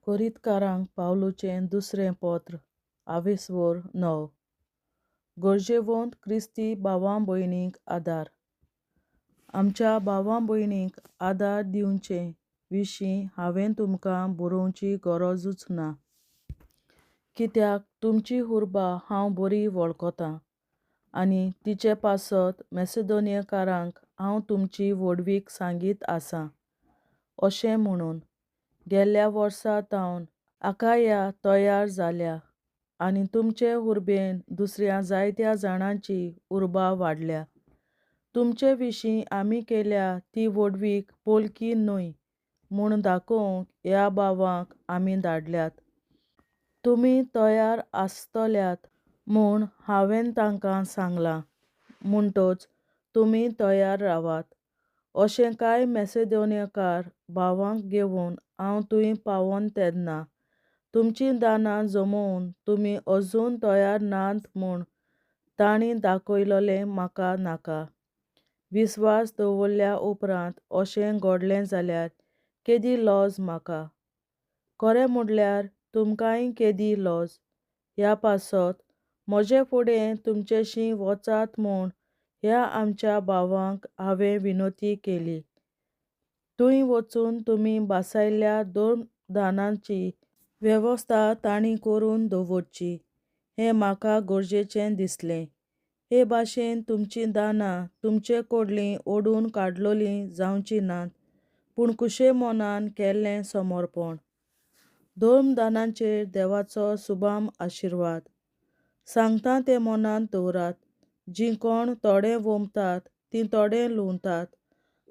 कोरींतकारांक पावलूचें दुसरें पत्र, आवेस्वोर 9. गरजेवंत क्रिस्ती भावां भयणींक आदार. आमच्या भावां भयणींक आदार दिवचे विशीं हांवें तुमकां बरोवची गरजूच ना. कित्याक तुमची उर्बा हांव बरी वळखतां आनी तिचे पासत मॅसिदोनियकारांक हांव तुमची व्हडवीक सांगीत आसां. अशें म्हणून, गेल्ल्या वर्सा थावन आकाया तयार जाल्या आनी तुमचे उर्बेन दुसऱ्या जायत्या जाणांची उर्बा वाडल्या. तुमचे विशीं आमी केल्या ती व्हडवीक पोलकी न्हय म्हूण दाखोवंक ह्या भावांक आमी धाडल्यात. तुमी तयार आसतल्यात म्हूण हांवें तांकां सांगलां, म्हणटच तुमी तयार रावात. अशें कांय मॅसिदोनियकार भावांक घेवन हांव थंय पावन तेन्ना, तुमचीं दानां जमोवन तुमी अजून तयार नात म्हूण तांणी दाखयलोलें म्हाका नाका. विस्वास दवरल्या उपरांत अशें घडलें जाल्यार केदी लज म्हाका! खरें म्हणल्यार तुमकांय केदी लज! ह्या पासत म्हजे फुडें तुमचेशीं वचात म्हूण ह्या आमच्या भावांक हांवें विनवती केली. थंय वचून तुमी भासायल्ल्या धर्मदानाची वेवस्था तांणी करून दवरची, हें म्हाका गरजेचें दिसलें. हे भाशेन तुमचीं दानां तुमचे कडलीं ओडून काडलोलीं जावचीं नात, पूण खुशे मनान केल्लें समर्पण. धर्मदानाचेर देवाचो सुभाम आशिर्वाद. सांगता तें मनांत दवरात, जीं कोण थोडें वोमतात तीं थोडें लुंवतात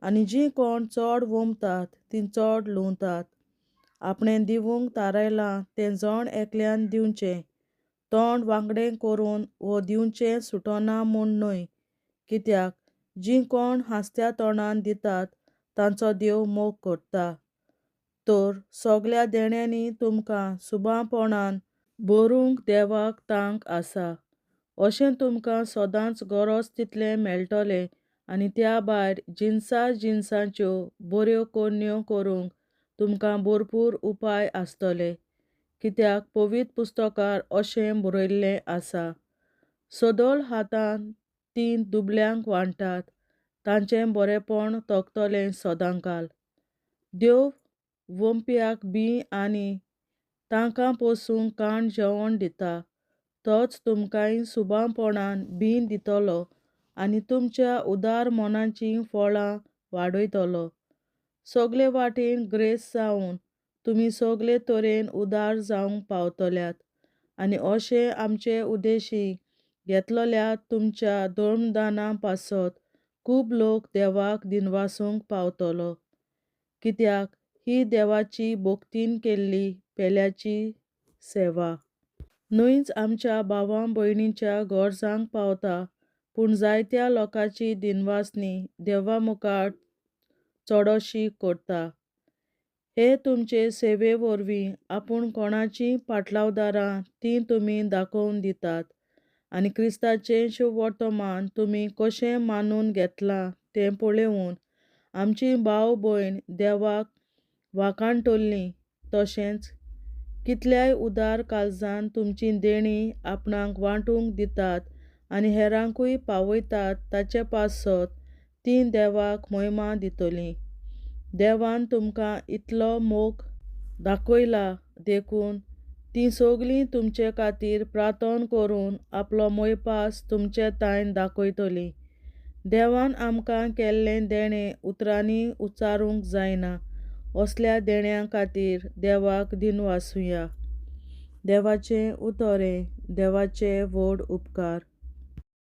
आनी जीं कोण चड वोमतात तीं चड लुंवतात. आपणें दिवंक थारायलां तें जण एकल्यान दिवचें, तोंड वांकडें करून वो दिवचें सुटना म्हूण न्हय. कित्याक जीं कोण हांसत्या तोंडान दितात तांचो देव मोग करता. तर सगल्या देण्यांनी तुमकां सुभापणान भरूंक देवाक तांक आसा. अशें तुमकां सदांच गरज तितलें मेळटलें आनी त्या भायर जिनसा जिनसांच्यो बऱ्यो करण्यो करूंक तुमकां भरपूर उपाय आसतले. कित्याक पवित्र पुस्तकार अशें बरयल्लें आसा, सदळ हातान तीं दुबल्यांक वांट्टात, तांचें बरेंपण तगतलें सदांकाल. देव वोमप्याक बीं आनी तांकां पोसूंक खाण जेवण दिता, तोच तुमकांय सुभापणान बीं दितलो आनी तुमच्या उदार मनाचीं फळां वाडयतलो. सगले वाटेन ग्रेस्त जावन तुमी सगले तरेन उदार जावंक पावतल्यात आनी अशें आमचे उदेशी घेतलेल्या तुमच्या धर्मदाना पासत खूब लोक देवाक दिनवासूंक पावतलो. कित्याक ही देवाची भक्तीन केल्ली पेल्याची सेवा. न्हयच आमच्या भावां भयणींच्या गरजांक पावता, पूण जायत्या लोकांची दिनवासणी देवा मुखार चडशी करता. हे तुमचे सेवे वरवीं आपूण कोणाचीं पाटलावदारां तीं तुमी दाखोवन दितात आनी क्रिस्ताचें शुभवर्तमान तुमी कशें मानून घेतलां तें पळोवन आमची भाव भयण देवाक वाखाणटलीं. तशेंच कितल्याय उदार काळजान तुमचीं देणीं आपणाक वांटूंक दितात आनी हेरांकूय पावयतात ताचे पासत तीं देवाक मोहिमा दितलीं. देवान तुमकां इतलो मोग दाखयला देखून तीं सगलीं तुमचे खातीर प्रार्थना करून आपलो मोयपास तुमचे तायन दाखयतलीं. देवान आमकां केल्लें देणें उतरांनी उच्चारूंक जायना, असल्या देण्या खातीर देवाक दिनवासुया. देवाचें उतर हें देवाचे व्हड उपकार.